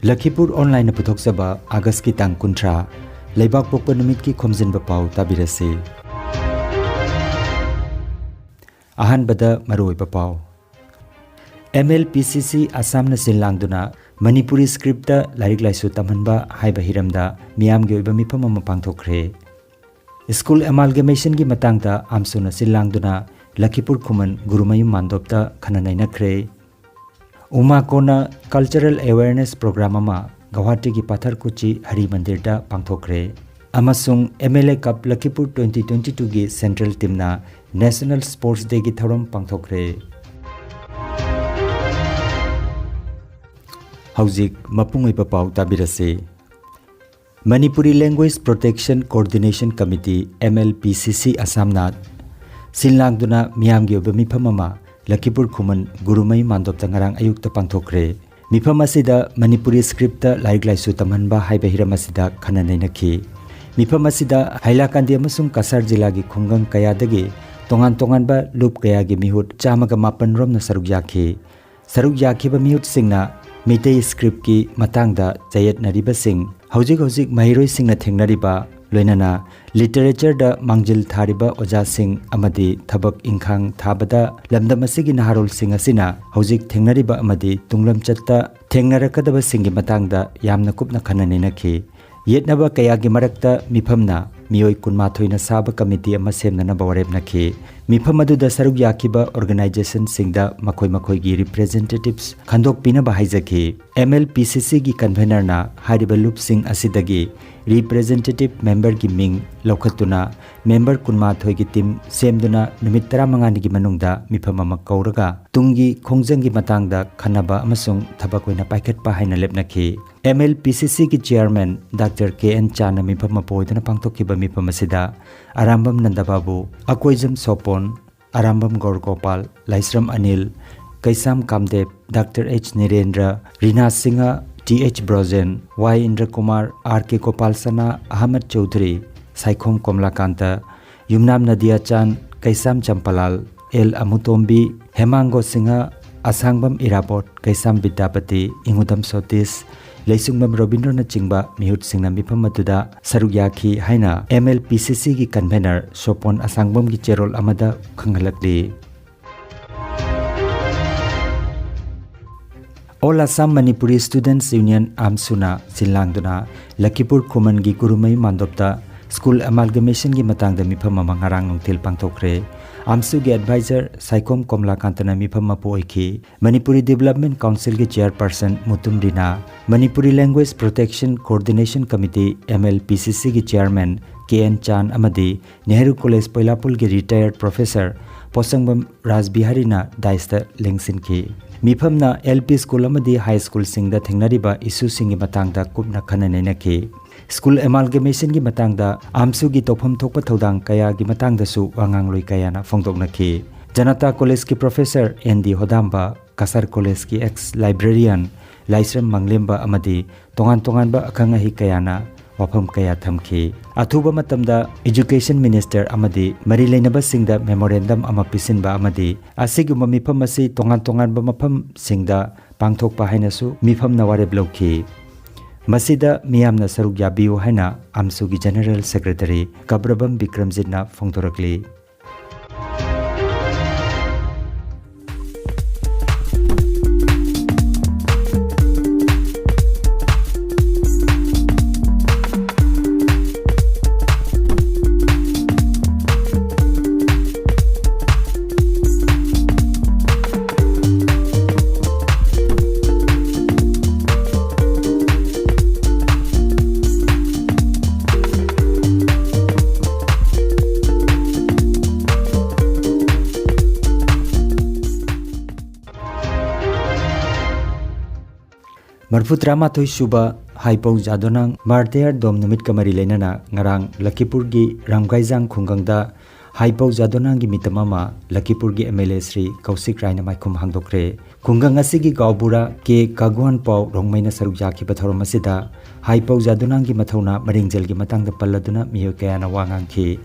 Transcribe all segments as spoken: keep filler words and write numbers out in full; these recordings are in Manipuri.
ꯂꯈꯤꯄꯨꯔ ꯑꯣꯟꯂꯥꯏꯟꯅ ꯄꯨꯊꯣꯛꯆꯕ ꯑꯥꯒꯁꯀꯤ ꯇꯥꯡ ꯀꯨꯟꯊ꯭ꯔꯥ, ꯂꯩꯕꯥꯛ ꯄꯣꯛꯄ ꯅꯨꯃꯤꯠꯀꯤ ꯈꯣꯝꯖꯤꯟꯕ ꯄꯥꯎ ꯇꯥꯕꯤꯔꯁꯤ꯫ ꯑꯍꯥꯟꯕꯗ ꯃꯔꯨꯑꯣꯏꯕ ꯄꯥꯎ꯫ M L P C C ꯑꯁꯥꯝꯅ ꯁꯤꯜ ꯂꯥꯡꯗꯨꯅ ꯃꯅꯤꯄꯨꯔꯤ ꯁ꯭ꯀ꯭ꯔꯤꯞꯇ ꯂꯥꯏꯔꯤꯛ ꯂꯥꯏꯁꯨ ꯇꯝꯍꯟꯕ ꯍꯥꯏꯕ ꯍꯤꯔꯝꯗ ꯃꯤꯌꯥꯝꯒꯤ ꯑꯣꯏꯕ ꯃꯤꯐꯝ ꯑꯃ ꯄꯥꯡꯊꯣꯛꯈ꯭ꯔꯦ꯫ ꯁ꯭ꯀꯨꯜ ꯑꯦꯃꯥꯜꯒꯃꯦꯁꯟꯒꯤ ꯃꯇꯥꯡꯗ ꯑꯥꯝꯁꯨꯅ ꯁꯤꯜ ꯂꯥꯡꯗꯨꯅ ꯂꯈꯤꯄꯨꯔ ꯈꯨꯃꯟ ꯒꯨꯔꯨꯃꯌꯨꯝ ꯃꯥꯟꯗꯣꯞꯇ ꯈꯟꯅ ꯅꯩꯅꯈ꯭ꯔꯦ꯫ ꯎꯃꯥꯀꯣꯅ ꯀꯜꯆꯔꯦꯜ ꯑꯦꯋꯦꯌꯔꯅꯦꯁ ꯄ꯭ꯔꯣꯒ꯭ꯔꯥꯝ ꯑꯃ ꯒꯧꯍꯥꯇꯤꯒꯤ ꯄꯥꯊꯔꯀꯨꯆꯤ ꯍꯔꯤ ꯃꯟꯗꯤꯔꯗ ꯄꯥꯡꯊꯣꯛꯈ꯭ꯔꯦ꯫ ꯑꯃꯁꯨꯡ M L A cup Lakhipur twenty twenty ꯇꯨꯒꯤ ꯁꯦꯟꯇ꯭ꯔꯦꯜ ꯇꯤꯝꯅ ꯅꯦꯁꯅꯦꯜ ꯁ꯭ꯄꯣꯔꯠꯁ ꯗꯦꯒꯤ ꯊꯧꯔꯝ ꯄꯥꯡꯊꯣꯛꯈ꯭ꯔꯦ꯫ ꯍꯧꯖꯤꯛ ꯃꯄꯨꯡ ꯑꯣꯏꯕ ꯄꯥꯎ ꯇꯥꯕꯤꯔꯁꯤ꯫ Manipuri language protection coordination committee, M L P C C, ꯑꯁꯥꯝꯅ ꯁꯤꯜ ꯂꯥꯡꯗꯨꯅ ꯃꯤꯌꯥꯝꯒꯤ ꯑꯣꯏꯕ ꯃꯤꯐꯝ ꯑꯃ ꯂꯈꯤꯄꯨꯔ ꯈꯨꯃꯟ ꯒꯨꯔꯨꯃꯩ ꯃꯥꯟꯗꯣꯞꯇ ꯉꯔꯥꯡ ꯑꯌꯨꯛꯇ ꯄꯥꯡꯊꯣꯛꯈ꯭ꯔꯦ꯫ ꯃꯤꯐꯝ ꯑꯁꯤꯗ ꯃꯅꯤꯄꯨꯔꯤ ꯁ꯭ꯀ꯭ꯔꯤꯞꯇ ꯂꯥꯏꯔꯤꯛ ꯂꯥꯏꯁꯨ ꯇꯝꯍꯟꯕ ꯍꯥꯏꯕ ꯍꯤꯔꯝ ꯑꯁꯤꯗ ꯈꯟꯅ ꯅꯩꯅꯈꯤ꯫ ꯃꯤꯐꯝ ꯑꯁꯤꯗ ꯍꯥꯏꯂꯥꯀꯥꯟꯗꯤ ꯑꯃꯁꯨꯡ ꯀꯁꯥꯔ ꯖꯤꯂꯥꯒꯤ ꯈꯨꯡꯒꯪ ꯀꯌꯥꯗꯒꯤ ꯇꯣꯉꯥꯟ ꯇꯣꯉꯥꯟꯕ ꯂꯨꯞ ꯀꯌꯥꯒꯤ ꯃꯤꯍꯨꯠ ꯆꯥꯝꯃꯒ ꯃꯥꯄꯟ ꯔꯣꯝꯅ ꯁꯔꯨꯛ ꯌꯥꯈꯤ꯫ ꯁꯔꯨꯛ ꯌꯥꯈꯤꯕ ꯃꯤꯍꯨꯠꯁꯤꯡꯅ ꯃꯤꯇꯩ ꯁ꯭ꯀ꯭ꯔꯤꯞꯀꯤ ꯃꯇꯥꯡꯗ ꯆꯌꯦꯠꯅꯔꯤꯕꯁꯤꯡ, ꯍꯧꯖꯤꯛ ꯍꯧꯖꯤꯛ ꯃꯍꯩꯔꯣꯏꯁꯤꯡꯅ ꯊꯦꯡꯅꯔꯤꯕ, ꯂꯣꯏꯅꯅ ꯂꯤꯇꯔꯦꯆꯔꯗ ꯃꯥꯡꯖꯤꯜ ꯊꯥꯔꯤꯕ ꯑꯣꯖꯥꯁꯤꯡ ꯑꯃꯗꯤ ꯊꯕꯛ ꯏꯪꯈꯥꯡ ꯊꯥꯕꯗ ꯂꯝꯗꯝ ꯑꯁꯤꯒꯤ ꯅꯍꯥꯔꯣꯜꯁꯤꯡ ꯑꯁꯤꯅ ꯍꯧꯖꯤꯛ ꯊꯦꯡꯅꯔꯤꯕ ꯑꯃꯗꯤ ꯇꯨꯡꯂꯝꯆꯠꯇ ꯊꯦꯡꯅꯔꯛꯀꯗꯕꯁꯤꯡꯒꯤ ꯃꯇꯥꯡꯗ ꯌꯥꯝꯅ ꯀꯨꯞꯅ ꯈꯟꯅ ꯅꯩꯅꯈꯤ꯫ ꯌꯦꯠꯅꯕ ꯀꯌꯥꯒꯤ ꯃꯔꯛꯇ ꯃꯤꯐꯝꯅ ꯃꯤꯑꯣꯏ ꯀꯨꯟꯃꯥꯊꯣꯏꯅ ꯁꯥꯕ ꯀꯃꯤꯇꯤ ꯑꯃ ꯁꯦꯝꯅꯅꯕ ꯋꯥꯔꯦꯞꯅꯈꯤ꯫ ꯃꯤꯐꯝ ꯑꯗꯨꯗ ꯁꯔꯨꯛ ꯌꯥꯈꯤꯕ ꯑꯣꯔꯒꯅꯥꯏꯖꯦꯁꯟꯁꯤꯡꯗ ꯃꯈꯣꯏ ꯃꯈꯣꯏꯒꯤ ꯔꯤꯄ꯭ꯔꯦꯖꯦꯟꯇꯦꯇꯤꯚꯁ ꯈꯟꯗꯣꯛꯄꯤꯅꯕ ꯍꯥꯏꯖꯈꯤ꯫ ꯑꯦꯝ ꯑꯦꯜ ꯄꯤ ꯁꯤ ꯁꯤꯒꯤ ꯀꯟꯚꯦꯅꯔꯅ ꯍꯥꯏꯔꯤꯕ ꯂꯨꯞꯁꯤꯡ ꯑꯁꯤꯗꯒꯤ ꯔꯤꯄ꯭ꯔꯦꯖꯦꯟꯇꯦꯇꯤꯚ ꯃꯦꯝꯕꯔꯒꯤ ꯃꯤꯡ ꯂꯧꯈꯠꯇꯨꯅ ꯃꯦꯝꯕꯔ ꯀꯨꯟꯃꯥꯊꯣꯏꯒꯤ ꯇꯤꯝ ꯁꯦꯝꯗꯨꯅ ꯅꯨꯃꯤꯠ ꯇꯔꯥꯃꯉꯥꯅꯤꯒꯤ ꯃꯅꯨꯡꯗ ꯃꯤꯐꯝ ꯑꯃ ꯀꯧꯔꯒ ꯇꯨꯡꯒꯤ ꯈꯣꯡꯖꯪꯒꯤ ꯃꯇꯥꯡꯗ ꯈꯟꯅꯕ ꯑꯃꯁꯨꯡ ꯊꯕꯛ ꯑꯣꯏꯅ ꯄꯥꯏꯈꯠꯄ ꯍꯥꯏꯅ ꯂꯦꯞꯅꯈꯤ꯫ ꯑꯦꯝ ꯑꯦꯜ ꯄꯤ ꯁꯤ ꯁꯤꯒꯤ ꯆꯤꯌꯥꯔꯃꯦꯟ ꯗꯥꯛꯇꯔ ꯀꯦ ꯑꯦꯟ ꯆꯥꯟꯅ ꯃꯤꯐꯝ ꯑꯃ ꯄꯣꯏꯗꯨꯅ ꯄꯥꯡꯊꯣꯛꯈꯤꯕ ꯃꯤꯐꯝ ꯑꯁꯤꯗ Arambam Nandababu, Akoijam Sopon, Arambam Gourgopal, Laishram Anil, Keisham Kamdev, doctor H Nirendra, Rina Singh, T H Brojen, Y Indrakumar, R K Gopal Sana, Ahmad Chaudhuri, Saikhom Komolakanta, Yumnam Nadiachan, Keisham Champalal, L Amutombi, Hemango Singh, Asangbam Irabot, Keisham Bidyapati, Ingudam Sotish, Leishungbam ꯔꯣꯕꯤꯟꯗ꯭ꯔꯅꯆꯤꯡꯕ ꯃꯤꯍꯨꯠꯁꯤꯡꯅ ꯃꯤꯐꯝ ꯑꯗꯨꯗ ꯁꯔꯨꯛ ꯌꯥꯈꯤ ꯍꯥꯏꯅ M L P C C ꯒꯤ convener ꯁꯣꯄꯣꯟ ꯑꯁꯥꯡꯕꯝꯒꯤ ꯆꯦꯔꯣꯜ ꯑꯃꯗ ꯈꯪꯍꯜꯂꯛꯂꯤ꯫ All Assam Manipuri Students Union, AMSUꯅ ꯁꯤꯜ ꯂꯥꯡꯗꯨꯅ ꯂꯈꯤꯄꯨꯔ ꯈꯨꯃꯟꯒꯤ ꯒꯨꯔꯨꯃꯌꯨꯝ ꯃꯥꯟꯗꯣꯞꯇ school amalgamationꯒꯤ ꯃꯇꯥꯡꯗ ꯃꯤꯐꯝ ꯑꯃ ꯉꯔꯥꯡ ꯅꯨꯡꯊꯤꯜ ꯄꯥꯡꯊꯣꯛꯈ꯭ꯔꯦ꯫ AMSUꯒꯤ advisor ꯁꯥꯏꯈꯣꯝ ꯀꯣꯝꯂꯥꯀꯥꯟꯇꯅ ꯃꯤꯐꯝ ꯃꯄꯨ ꯑꯣꯏꯈꯤ꯫ Manipuri Development Councilꯒꯤ chairperson ꯃꯨꯇꯨꯝ ꯔꯤꯅꯥ, Manipuri Language Protection Coordination Committee, M L P C Cꯒꯤ chairman K N ꯆꯥꯟ ꯑꯃꯗꯤ ꯅꯦꯍꯔꯨ ꯀꯣꯂꯦꯖ ꯄꯣꯏꯂꯥꯄꯨꯜꯒꯤ retired professor ꯄꯣꯠꯁꯪꯕꯝ ꯔꯥꯖꯕꯤꯍꯥꯔꯤꯅ dais ꯂꯦꯡꯁꯤꯟꯈꯤ꯫ ꯃꯤꯐꯝꯅ L P school ꯑꯃꯗꯤ high schoolꯁꯤꯡꯗ ꯊꯦꯡꯅꯔꯤꯕ issueꯁꯤꯡꯒꯤ ꯃꯇꯥꯡꯗ ꯀꯨꯞꯅ ꯈꯟꯅ ꯅꯩꯅꯈꯤ꯫ School amalgamationꯒꯤ ꯃꯇꯥꯡꯗ AMSUꯒꯤ ꯇꯧꯐꯝ ꯊꯣꯛꯄ ꯊꯧꯗꯥꯡ ꯀꯌꯥꯒꯤ ꯃꯇꯥꯡꯗꯁꯨ ꯋꯥꯉꯥꯡꯂꯣꯏ ꯀꯌꯥꯅ ꯐꯣꯡꯗꯣꯛꯅꯈꯤ꯫ ꯖꯅꯇꯥ ꯀꯣꯂꯦꯖꯀꯤ professor N D ꯍꯣꯗꯥꯝꯕ, ꯀꯁꯥꯔ ꯀꯣꯂꯦꯖꯀꯤ ex librarian ꯂꯥꯏꯁ꯭ꯔꯝ ꯃꯪꯂꯦꯝꯕ ꯑꯃꯗꯤ ꯇꯣꯉꯥꯟ ꯇꯣꯉꯥꯟꯕ ꯑꯈꯪ ꯑꯍꯩ ꯀꯌꯥꯅ ꯋꯥꯐꯝ ꯀꯌꯥ ꯊꯝꯈꯤ꯫ ꯑꯊꯨꯕ ꯃꯇꯝꯗ education minister ꯑꯃꯗꯤ ꯃꯔꯤ ꯂꯩꯅꯕꯁꯤꯡꯗ memorandum ꯑꯃ ꯄꯤꯁꯤꯟꯕ ꯑꯃꯗꯤ ꯑꯁꯤꯒꯨꯝꯕ ꯃꯤꯐꯝ ꯑꯁꯤ ꯇꯣꯉꯥꯟ ꯇꯣꯉꯥꯟꯕ ꯃꯐꯝꯁꯤꯡꯗ ꯄꯥꯡꯊꯣꯛꯄ ꯍꯥꯏꯅꯁꯨ ꯃꯤꯐꯝꯅ ꯋꯥꯔꯦꯞ ꯂꯧꯈꯤ꯫ ꯃꯁꯤꯗ ꯃꯤꯌꯥꯝꯅ ꯁꯔꯨꯛ ꯌꯥꯕꯤꯌꯨ ꯍꯥꯏꯅ AMSUꯒꯤ general secretary ꯀꯕ꯭ꯔꯕꯝ ꯕꯤꯀ꯭ꯔꯝꯖꯤꯠꯅ ꯐꯣꯡꯗꯣꯔꯛꯂꯤ꯫ ꯃꯔꯐꯨ ꯇꯔꯥꯃꯥꯊꯣꯏ ꯁꯨꯕ ꯍꯥꯏꯄꯧ ꯖꯥꯗꯣꯅꯥꯡ ꯃꯥꯔꯇꯤꯌꯔ ꯗꯣꯝ ꯅꯨꯃꯤꯠꯀ ꯃꯔꯤ ꯂꯩꯅꯅ ꯉꯔꯥꯡ ꯂꯈꯤꯄꯨꯔꯒꯤ ꯔꯥꯝꯒꯥꯏꯖꯥꯡ ꯈꯨꯡꯒꯪꯗ ꯍꯥꯏꯄꯧ ꯖꯥꯗꯣꯅꯥꯡꯒꯤ ꯃꯤꯇꯝ ꯑꯃ ꯂꯈꯤꯄꯨꯔꯒꯤ M L A ꯁ꯭ꯔꯤ ꯀꯧꯁꯤꯛ ꯔꯥꯏꯅ ꯃꯥꯏꯈꯨꯝ ꯍꯥꯡꯗꯣꯛꯈ꯭ꯔꯦ꯫ ꯈꯨꯡꯒꯪ ꯑꯁꯤꯒꯤ ꯒꯥꯎꯕꯨꯔꯥ ꯀꯦ ꯀꯥꯒꯨꯍꯟ ꯄꯥꯎ ꯔꯣꯡꯃꯩꯅ ꯁꯔꯨꯛ ꯌꯥꯈꯤꯕ ꯊꯧꯔꯝ ꯑꯁꯤꯗ ꯍꯥꯏꯄꯧ ꯖꯥꯗꯣꯅꯥꯡꯒꯤ ꯃꯊꯧꯅꯥ ꯃꯔꯤꯡꯖꯦꯜꯒꯤ ꯃꯇꯥꯡꯗ ꯄꯜꯂꯗꯨꯅ ꯃꯤꯑꯣꯏ ꯀꯌꯥꯅ ꯋꯥ ꯉꯥꯡꯈꯤ꯫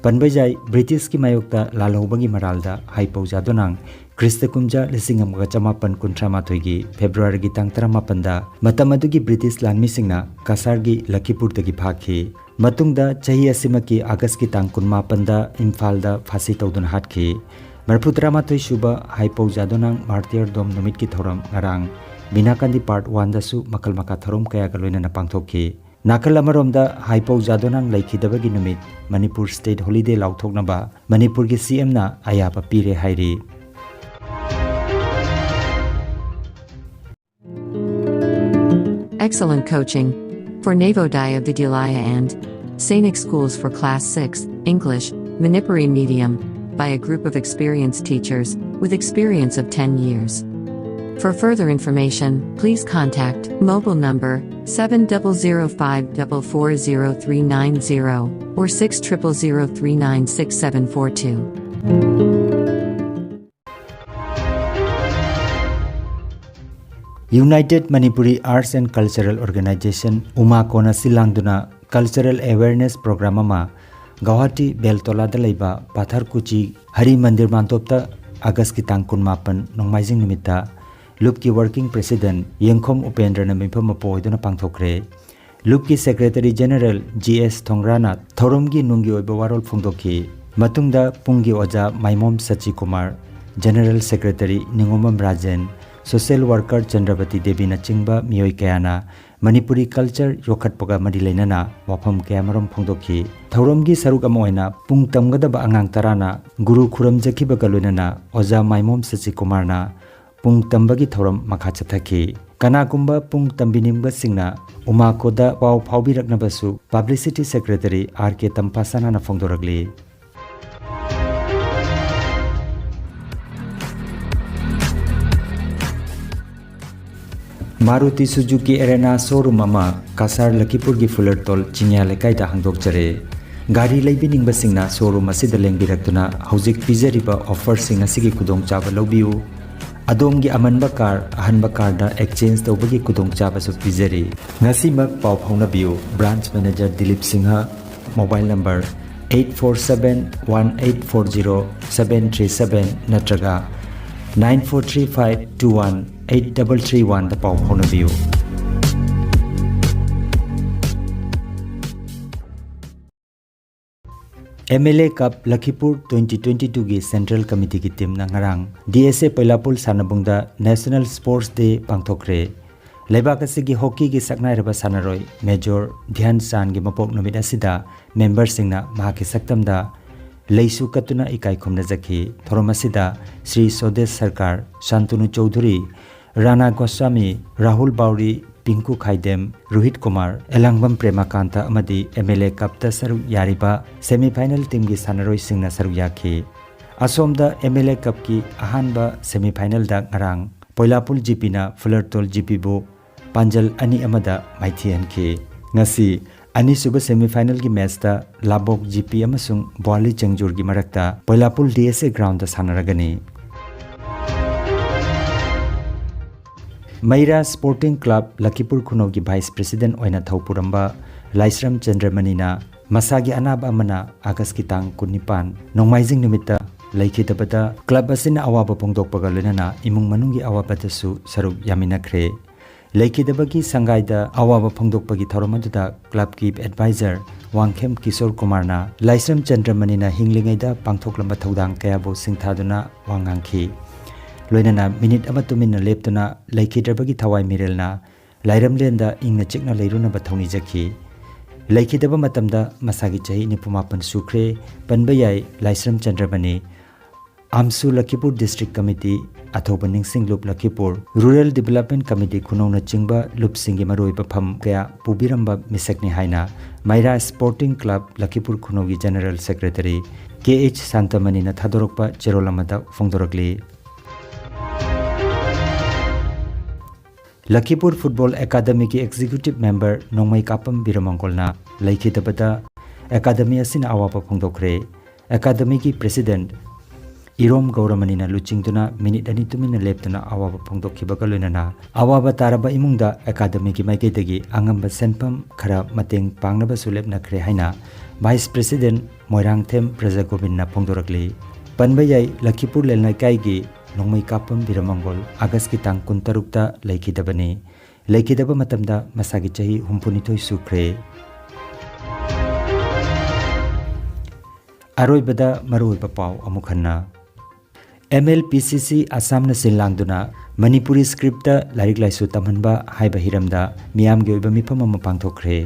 ꯄꯟꯕ ꯌꯥꯏ, ꯕ꯭ꯔꯤꯇꯤꯁꯀꯤ ꯃꯥꯌꯣꯛꯇ ꯂꯥꯜꯍꯧꯕꯒꯤ ꯃꯔꯥꯜꯗ ꯍꯥꯏꯄꯧ ꯖꯥꯗꯣꯅꯥꯡ ꯈ꯭ꯔꯤꯁꯇ ꯀꯨꯝꯖꯥ ꯂꯤꯁꯤꯡ ꯑꯃꯒ ꯆꯃꯥꯄꯟ ꯀꯨꯟꯊ꯭ꯔꯥ ꯃꯥꯊꯣꯏꯒꯤ ꯐꯦꯕ꯭ꯔꯨꯋꯥꯔꯤꯒꯤ ꯇꯥꯡ ꯇꯔꯥꯃꯥꯄꯟꯗ ꯃꯇꯝ ꯑꯗꯨꯒꯤ ꯕ꯭ꯔꯤꯇꯤꯁ ꯂꯥꯟꯃꯤꯁꯤꯡꯅ ꯀꯁꯥꯔꯒꯤ ꯂꯈꯤꯄꯨꯔꯗꯒꯤ ꯐꯥꯈꯤ꯫ ꯃꯇꯨꯡꯗ ꯆꯍꯤ ꯑꯁꯤꯃꯛꯀꯤ ꯑꯥꯒꯁꯀꯤ ꯇꯥꯡ ꯀꯨꯟꯃꯥꯄꯟꯗ ꯏꯝꯐꯥꯜꯗ ꯐꯥꯁꯤ ꯇꯧꯗꯨꯅ ꯍꯥꯠꯈꯤ꯫ ꯃꯔꯤꯐꯨ ꯇꯔꯥꯃꯥꯊꯣꯏ ꯁꯨꯕ ꯍꯥꯏꯄꯧ ꯖꯥꯗꯣꯅꯥꯡ ꯃꯥꯔꯇꯤꯌꯔ ꯗꯣꯝ ꯅꯨꯃꯤꯠꯀꯤ ꯊꯧꯔꯝ ꯉꯔꯥꯡ ꯕꯤꯅꯥꯀꯥꯟꯗꯤ ꯄꯥꯔꯠ ꯋꯥꯟꯗꯁꯨ ꯃꯈꯜ ꯃꯈꯥ ꯊꯧꯔꯝ ꯀꯌꯥꯒ ꯂꯣꯏꯅꯅ ꯄꯥꯡꯊꯣꯛꯈꯤ꯫ ꯅꯥꯀꯜ ꯑꯃꯔꯣꯝꯗ ꯍꯥꯏꯄꯧ ꯖꯥꯗꯣꯅꯥꯡ ꯂꯩꯈꯤꯗꯕꯒꯤ ꯅꯨꯃꯤꯠ ꯃꯅꯤꯄꯨꯔ ꯁ꯭ꯇꯦꯠ ꯍꯣꯂꯤꯗꯦ ꯂꯥꯎꯊꯣꯛꯅꯕ ꯃꯅꯤꯄꯨꯔꯒꯤ ꯁꯤ ꯑꯦꯝꯅ ꯑꯌꯥꯕ ꯄꯤꯔꯦ ꯍꯥꯏꯔꯤ꯫ Excellent coaching for Navodaya Vidyalaya and Sainik schools for class six, English, Manipuri medium, by a group of experienced teachers with experience of ten years. For further information, please contact mobile number seven double zero five double four zero three nine zero or six triple zero three nine six seven four two. United Manipuri Arts and Cultural Organization, ꯎꯃꯥꯀꯣꯅ ꯁꯤꯜꯂꯥꯡꯗꯨꯅ cultural awareness program ꯑꯃ ꯒꯧꯍꯥꯇꯤ ꯕꯦꯜꯇꯣꯂꯥꯗ ꯂꯩꯕ ꯄꯥꯊꯔ ꯀꯨꯆꯤ ꯍꯔꯤ ꯃꯟꯗꯤꯔ ꯃꯥꯟꯇꯣꯞꯇ ꯑꯥꯒꯁꯀꯤ ꯇꯥꯡ ꯀꯨꯟꯃꯥꯄꯟ ꯅꯣꯡꯃꯥꯏꯖꯤꯡ ꯅꯨꯃꯤꯠꯇ ꯂꯨꯞꯀꯤ working president ꯌꯦꯡꯈꯣꯝ ꯎꯄꯦꯟꯗ꯭ꯔꯅ ꯃꯤꯐꯝ ꯑꯃ ꯑꯣꯏꯗꯨꯅ ꯄꯥꯡꯊꯣꯛꯈ꯭ꯔꯦ꯫ ꯂꯨꯞꯀꯤ secretary general ꯖꯤ ꯑꯦꯁ ꯊꯣꯡꯒ꯭ꯔꯥꯅ ꯊꯧꯔꯝꯒꯤ ꯅꯨꯡꯒꯤ ꯑꯣꯏꯕ ꯋꯥꯔꯣꯜ ꯐꯣꯡꯗꯣꯛꯈꯤ꯫ ꯃꯇꯨꯡꯗ ꯄꯨꯡꯒꯤ ꯑꯣꯖꯥ ꯃꯥꯏꯃꯣꯝ ꯁꯆꯤꯀꯨꯃꯥꯔ, general secretary ꯅꯤꯉꯣꯝꯕꯝ Rajen, social worker ꯆꯟꯗ꯭ꯔꯕꯇꯤ ꯗꯦꯕꯤꯅꯆꯤꯡꯕ ꯃꯤꯑꯣꯏ ꯀꯌꯥꯅ ꯃꯅꯤꯄꯨꯔꯤ culture ꯌꯣꯛꯈꯠꯄꯒ ꯃꯔꯤ ꯂꯩꯅꯅ ꯋꯥꯐꯝ ꯀꯌꯥꯃꯔꯨꯝ ꯐꯣꯡꯗꯣꯛꯈꯤ꯫ ꯊꯧꯔꯝꯒꯤ ꯁꯔꯨꯛ ꯑꯃ ꯑꯣꯏꯅ ꯄꯨꯡ ꯇꯝꯒꯗꯕ ꯑꯉꯥꯡ ꯇꯔꯥꯅ ꯒꯨꯔꯨ ꯈꯨꯔꯨꯝꯖꯈꯤꯕꯒ ꯂꯣꯏꯅꯅ ꯑꯣꯖꯥ ꯃꯥꯏꯃꯣꯝ ꯁꯆꯤꯀꯨꯃꯥꯔꯅ ꯄꯨꯡ ꯇꯝꯕꯒꯤ ꯊꯧꯔꯝ ꯃꯈꯥ ꯆꯠꯊꯈꯤ꯫ ꯀꯅꯥꯒꯨꯝꯕ ꯄꯨꯡ ꯇꯝꯕꯤꯅꯤꯡꯕꯁꯤꯡꯅ ꯎꯃꯥꯀꯣꯗ ꯄꯥꯎ ꯐꯥꯎꯕꯤꯔꯛꯅꯕꯁꯨ publicity secretary ꯑꯥꯔ ꯀꯦ ꯇꯝꯐꯥꯁꯅꯥꯅ ꯐꯣꯡꯗꯣꯔꯛꯂꯤ꯫ ꯃꯥꯔꯨꯇꯤ ꯁꯨꯖꯨꯀꯤ ꯑꯦꯔꯦꯅꯥ showroom ꯑꯃ ꯀꯁꯥꯔ ꯂꯈꯤꯄꯨꯔꯒꯤ ꯐꯨꯂꯔꯇꯣꯜ ꯆꯤꯡꯌꯥ ꯂꯩꯀꯥꯏꯗ ꯍꯥꯡꯗꯣꯛꯆꯔꯦ꯫ ꯒꯥꯔꯤ ꯂꯩꯕꯤꯅꯤꯡꯕꯁꯤꯡꯅ showroom ꯑꯁꯤꯗ ꯂꯦꯡꯕꯤꯔꯛꯇꯨꯅ ꯍꯧꯖꯤꯛ ꯄꯤꯖꯔꯤꯕ offerꯁꯤꯡ ꯑꯁꯤꯒꯤ ꯈꯨꯗꯣꯡꯆꯥꯕ ꯂꯧꯕꯤꯌꯨ꯫ ꯑꯗꯣꯝꯒꯤ ꯑꯃꯟꯕ car ꯑꯍꯟꯕ carꯗ exchange ꯇꯧꯕꯒꯤ ꯈꯨꯗꯣꯡꯆꯥꯕꯁꯨ ꯄꯤꯖꯔꯤ꯫ ꯉꯁꯤꯃꯛ ꯄꯥꯎ ꯐꯥꯎꯅꯕꯤꯌꯨ꯫ Branch manager Dilip Singh, mobile number eight four seven one eight four zero seven three seven ꯅꯠꯇ꯭ꯔꯒ Nine four three five two one eight double three one ꯗ ꯄꯥꯎ ꯐꯥꯎꯅꯕꯤꯌꯨ꯫ M L A cup Lakhipur twenty twenty twoꯒꯤ ꯁꯦꯟꯇ꯭ꯔꯦꯜ ꯀꯃꯤꯇꯤꯒꯤ ꯇꯤꯝꯅ ꯉꯔꯥꯡ ꯗꯤ ꯑꯦꯁ ꯑꯦ ꯄꯣꯏꯂꯥꯄꯨꯜ ꯁꯥꯟꯅꯕꯨꯡꯗ ꯅꯦꯁꯅꯦꯜ ꯁ꯭ꯄꯣꯔꯠꯁ ꯗꯦ ꯄꯥꯡꯊꯣꯛꯈ꯭ꯔꯦ꯫ ꯂꯩꯕꯥꯛ ꯑꯁꯤꯒꯤ ꯍꯣꯀꯤꯒꯤ ꯁꯛꯅꯥꯏꯔꯕ ꯁꯥꯟꯅꯔꯣꯏ ꯃꯦꯖꯣꯔ ꯙ꯭ꯌꯥꯟ ꯆꯥꯟꯒꯤ ꯃꯄꯣꯛ ꯅꯨꯃꯤꯠ ꯑꯁꯤꯗ ꯃꯦꯝꯕꯔꯁꯤꯡꯅ ꯃꯍꯥꯛꯀꯤ ꯁꯛꯇꯝꯗ ꯂꯩꯁꯨ ꯀꯠꯇꯨꯅ ꯏꯀꯥꯏ ꯈꯨꯝꯅꯖꯈꯤ꯫ ꯊꯧꯔꯝ ꯑꯁꯤꯗ ꯁ꯭ꯔꯤ ꯁꯣꯗꯦꯁ ꯁꯔꯀꯥꯔ, ꯁꯥꯟꯇꯅꯨ ꯆꯧꯙꯨꯔꯤ, ꯔꯥꯅꯥ ꯒꯣꯁ꯭ꯋꯥꯃꯤ, ꯔꯥꯍꯨꯜ ꯕꯥꯎꯔꯤ, ꯄꯤꯡꯀꯨ ꯈꯥꯏꯗꯦꯝ, ꯔꯣꯍꯤꯠ ꯀꯨꯃꯥꯔ, ꯑꯦꯂꯥꯡꯕꯝ ꯄ꯭ꯔꯦꯃꯥꯀꯥꯟꯇ ꯑꯃꯗꯤ ꯑꯦꯝ ꯑꯦꯜ ꯑꯦ ꯀꯞꯇ ꯁꯔꯨꯛ ꯌꯥꯔꯤꯕ ꯁꯦꯃꯤꯐꯥꯏꯅꯦꯜ ꯇꯤꯝꯒꯤ ꯁꯥꯟꯅꯔꯣꯏꯁꯤꯡꯅ ꯁꯔꯨꯛ ꯌꯥꯈꯤ꯫ ꯑꯁꯣꯝꯗ ꯑꯦꯝ ꯑꯦꯜ ꯑꯦ ꯀꯞꯀꯤ ꯑꯍꯥꯟꯕ ꯁꯦꯃꯤꯐꯥꯏꯅꯦꯜꯗ ꯉꯔꯥꯡ ꯄꯣꯏꯂꯥꯄꯨꯜ ꯖꯤ ꯄꯤꯅ ꯐꯨꯂꯔꯇꯣꯜ ꯖꯤ ꯄꯤꯕꯨ ꯄꯥꯟꯖꯜ ꯑꯅꯤ ꯑꯃꯗ ꯃꯥꯏꯊꯤꯍꯟꯈꯤ꯫ ꯉꯁꯤ ꯑꯅꯤꯁꯨꯕ ꯁꯦꯃꯤꯐꯥꯏꯅꯦꯜꯒꯤ ꯃꯦꯆꯇ ꯂꯥꯕꯣꯛ ꯖꯤ ꯄꯤ ꯑꯃꯁꯨꯡ ꯕ꯭ꯋꯥꯂꯤ ꯆꯦꯡꯖꯨꯔꯒꯤ ꯃꯔꯛꯇ Poilapul D S A ground ꯁꯥꯟꯅꯔꯒꯅꯤ꯫ ꯃꯩꯔꯥ ꯁ꯭ꯄꯣꯔꯇꯤꯡ ꯀ꯭ꯂꯕ ꯂꯈꯤꯄꯨꯔ ꯈꯨꯅꯧꯒꯤ ꯚꯥꯏꯁ ꯄ꯭ꯔꯦꯁꯤꯗꯦꯟꯠ ꯑꯣꯏꯅ ꯊꯧ ꯄꯨꯔꯝꯕ ꯂꯥꯏꯁ꯭ꯔꯝ ꯆꯟꯗ꯭ꯔꯃꯅꯤꯅ ꯃꯁꯥꯒꯤ ꯑꯅꯥꯕ ꯑꯃꯅ ꯑꯥꯒꯁꯀꯤ ꯇꯥꯡ ꯀꯨꯟꯅꯤꯄꯥꯟ, ꯅꯣꯡꯃꯥꯏꯖꯤꯡ ꯅꯨꯃꯤꯠꯇ ꯂꯩꯈꯤꯗꯕꯗ ꯀ꯭ꯂꯕ ꯑꯁꯤꯅ ꯑꯋꯥꯕ ꯐꯣꯡꯗꯣꯛꯄꯒ ꯂꯣꯏꯅꯅ ꯏꯃꯨꯡ ꯃꯅꯨꯡꯒꯤ ꯑꯋꯥꯕꯗꯁꯨ ꯁꯔꯨꯛ ꯌꯥꯃꯤꯟꯅꯈ꯭ꯔꯦ꯫ ꯂꯩꯈꯤꯗꯕꯒꯤ ꯁꯪꯒꯥꯏꯗ ꯑꯋꯥꯕ ꯐꯣꯡꯗꯣꯛꯄꯒꯤ ꯊꯧꯔꯝ ꯑꯗꯨꯗ ꯀ꯭ꯂꯕꯀꯤ ꯑꯦꯗꯚꯥꯏꯖꯔ ꯋꯥꯡꯈꯦꯝ ꯀꯤꯁꯣꯔ ꯀꯨꯃꯥꯔꯅ ꯂꯥꯏꯁ꯭ꯔꯝ ꯆꯟꯗ꯭ꯔꯃꯅꯤꯅ ꯍꯤꯡꯂꯤꯉꯩꯗ ꯄꯥꯡꯊꯣꯛꯂꯝꯕ ꯊꯧꯗꯥꯡ ꯀꯌꯥꯕꯨ ꯁꯤꯡꯊꯥꯗꯨꯅ ꯋꯥ ꯉꯥꯡꯈꯤ꯫ ꯂꯣꯏꯅꯅ ꯃꯤꯅꯤꯠ ꯑꯃ ꯇꯨꯃꯤꯟꯅ ꯂꯦꯞꯇꯨꯅ ꯂꯩꯈꯤꯗ꯭ꯔꯕꯒꯤ ꯊꯋꯥꯏ ꯃꯤꯔꯦꯜꯅ ꯂꯥꯏꯔꯝꯂꯦꯟꯗ ꯏꯪꯅ ꯆꯤꯛꯅ ꯂꯩꯔꯨꯅꯕ ꯊꯧꯅꯤꯖꯈꯤ꯫ ꯂꯩꯈꯤꯗꯕ ꯃꯇꯝꯗ ꯃꯁꯥꯒꯤ ꯆꯍꯤ ꯅꯤꯐꯨ ꯃꯥꯄꯟ ꯁꯨꯈ꯭ꯔꯦ꯫ ꯄꯟꯕ ꯌꯥꯏ, ꯂꯥꯏꯁ꯭ꯔꯝ ꯆꯟꯗ꯭ꯔꯃꯅꯤ, ꯑꯥꯝꯁꯨ ꯂꯈꯤꯄꯨꯔ ꯗꯤꯁꯇ꯭ꯔꯤꯛ ꯀꯃꯤꯇꯤ, ꯑꯊꯧꯕ ꯅꯤꯡꯁꯤꯡ ꯂꯨꯞ ꯂꯈꯤꯄꯨꯔ, ꯔꯨꯔꯦꯜ ꯗꯤꯕꯦꯂꯞꯃꯦꯟ ꯀꯃꯤꯇꯤ ꯈꯨꯅꯧꯅꯆꯤꯡꯕ ꯂꯨꯞꯁꯤꯡꯒꯤ ꯃꯔꯨꯑꯣꯏꯕ ꯐꯝ ꯀꯌꯥ ꯄꯨꯕꯤꯔꯝꯕ ꯃꯤꯁꯛꯅꯤ ꯍꯥꯏꯅ ꯃꯩꯔꯥ sporting club Lakhipur ꯈꯨꯅꯧꯒꯤ general secretary ꯀꯦ ꯑꯩꯆ ꯁꯥꯟꯇꯃꯅꯤꯅ ꯊꯥꯗꯣꯔꯛꯄ ꯆꯦꯔꯣꯜ ꯑꯃꯗ ꯐꯣꯡꯗꯣꯔꯛꯂꯤ꯫ ꯂꯈꯤꯄꯨꯔ ꯐꯨꯠꯕꯣꯜ ꯑꯦꯀꯥꯗꯃꯤꯒꯤ ꯑꯦꯛꯖꯤꯀ꯭ꯌꯨꯇꯤꯚ ꯃꯦꯝꯕꯔ ꯅꯣꯡꯃꯩꯀꯥꯄꯝ ꯕꯤꯔꯃꯪꯒꯣꯜꯅ ꯂꯩꯈꯤꯗꯕꯗ ꯑꯦꯀꯥꯗꯃꯤ ꯑꯁꯤꯅ ꯑꯋꯥꯕ ꯐꯣꯡꯗꯣꯛꯈ꯭ꯔꯦ꯫ ꯑꯦꯀꯥꯗꯃꯤꯒꯤ ꯄ꯭ꯔꯦꯁꯤꯗꯦꯟꯠ ꯏꯔꯣꯝ ꯒꯧꯔꯃꯅꯤꯅ ꯂꯨꯆꯤꯡꯗꯨꯅ ꯃꯤꯅꯤꯠ ꯑꯅꯤ ꯇꯨꯃꯤꯟꯅ ꯂꯦꯞꯇꯨꯅ ꯑꯋꯥꯕ ꯐꯣꯡꯗꯣꯛꯈꯤꯕꯒ ꯂꯣꯏꯅꯅ ꯑꯋꯥꯕ ꯇꯥꯔꯕ ꯏꯃꯨꯡꯗ ꯑꯦꯀꯥꯗꯃꯤꯒꯤ ꯃꯥꯏꯀꯩꯗꯒꯤ ꯑꯉꯝꯕ ꯁꯦꯟꯐꯝ ꯈꯔ ꯃꯇꯦꯡ ꯄꯥꯡꯅꯕꯁꯨ ꯂꯦꯞꯅꯈ꯭ꯔꯦ ꯍꯥꯏꯅ ꯚꯥꯏꯁ ꯄ꯭ꯔꯦꯁꯤꯗꯦꯟꯠ ꯃꯣꯏꯔꯥꯡꯊꯦꯝ ꯄ꯭ꯔꯖꯥꯒꯣꯕꯤꯟꯅ ꯐꯣꯡꯗꯣꯔꯛꯂꯤ꯫ ꯄꯟꯕ ꯌꯥꯏ, ꯂꯈꯤꯄꯨꯔ ꯂꯩꯃꯥꯏꯀꯥꯏꯒꯤ ꯅꯣꯡꯃꯩ ꯀꯥꯞꯄꯝ ꯕꯤꯔꯃꯪꯒꯣꯜ ꯑꯥꯒꯁꯀꯤ ꯇꯥꯡ ꯀꯨꯟꯇꯔꯨꯛꯇ ꯂꯩꯈꯤꯗꯕꯅꯤ꯫ ꯂꯩꯈꯤꯗꯕ ꯃꯇꯝꯗ ꯃꯁꯥꯒꯤ ꯆꯍꯤ ꯍꯨꯝꯐꯨꯅꯤꯊꯣꯏ ꯁꯨꯈ꯭ꯔꯦ꯫ ꯑꯔꯣꯏꯕꯗ ꯃꯔꯨꯑꯣꯏꯕ ꯄꯥꯎ ꯑꯃꯨꯛ ꯍꯟꯅ꯫ M L P C C ꯑꯁꯥꯝꯅ ꯁꯤꯜ ꯂꯥꯡꯗꯨꯅ ꯃꯅꯤꯄꯨꯔꯤ ꯁ꯭ꯀ꯭ꯔꯤꯞꯇ ꯂꯥꯏꯔꯤꯛ ꯂꯥꯏꯁꯨ ꯇꯝꯍꯟꯕ ꯍꯥꯏꯕ ꯍꯤꯔꯝꯗ ꯃꯤꯌꯥꯝꯒꯤ ꯑꯣꯏꯕ ꯃꯤꯐꯝ ꯑꯃ ꯄꯥꯡꯊꯣꯛꯈ꯭ꯔꯦ꯫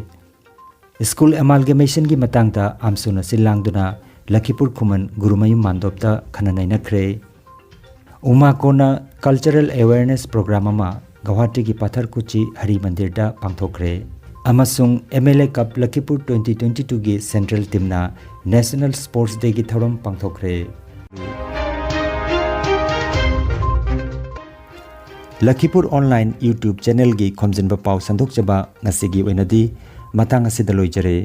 ꯁ꯭ꯀꯨꯜ ꯑꯦꯃꯥꯜꯒꯦꯃꯦꯁꯟꯒꯤ ꯃꯇꯥꯡꯗ ꯑꯥꯝꯁꯨꯅ ꯁꯤꯜ ꯂꯥꯡꯗꯨꯅ ꯂꯈꯤꯄꯨꯔ ꯈꯨꯃꯟ ꯒꯨꯔꯨꯃꯌꯨꯝ ꯃꯥꯟꯗꯣꯞꯇ ꯈꯟꯅ ꯅꯩꯅꯈ꯭ꯔꯦ꯫ ꯎꯃꯥꯀꯣꯅ ꯀꯜꯆꯔꯦꯜ ꯑꯦꯋꯦꯔꯅꯦꯁ ꯄ꯭ꯔꯣꯒ꯭ꯔꯥꯝ ꯑꯃ ꯒꯧꯍꯥꯇꯤꯒꯤ ꯄꯥꯊꯔꯀꯨꯆꯤ ꯍꯔꯤ ꯃꯟꯗꯤꯔꯗ ꯄꯥꯡꯊꯣꯛꯈ꯭ꯔꯦ꯫ ꯑꯃꯁꯨꯡ M L A cup Lakhipur twenty twenty ꯇꯨꯒꯤ ꯁꯦꯟꯇ꯭ꯔꯦꯜ ꯇꯤꯝꯅ ꯅꯦꯁꯅꯦꯜ ꯁ꯭ꯄꯣꯔꯠꯁ ꯗꯦꯒꯤ ꯊꯧꯔꯝ ꯄꯥꯡꯊꯣꯛꯈ꯭ꯔꯦ꯫ ꯂꯈꯤꯄꯨꯔ ꯑꯣꯟꯂꯥꯏꯟ YouTube ꯆꯦꯅꯦꯜꯒꯤ ꯈꯣꯝꯖꯤꯟꯕ ꯄꯥꯎ ꯁꯟꯗꯣꯛꯆꯕ ꯉꯁꯤꯒꯤ ꯑꯣꯏꯅꯗꯤ ꯃꯇꯥꯡ ꯑꯁꯤꯗ ꯂꯣꯏꯖꯔꯦ꯫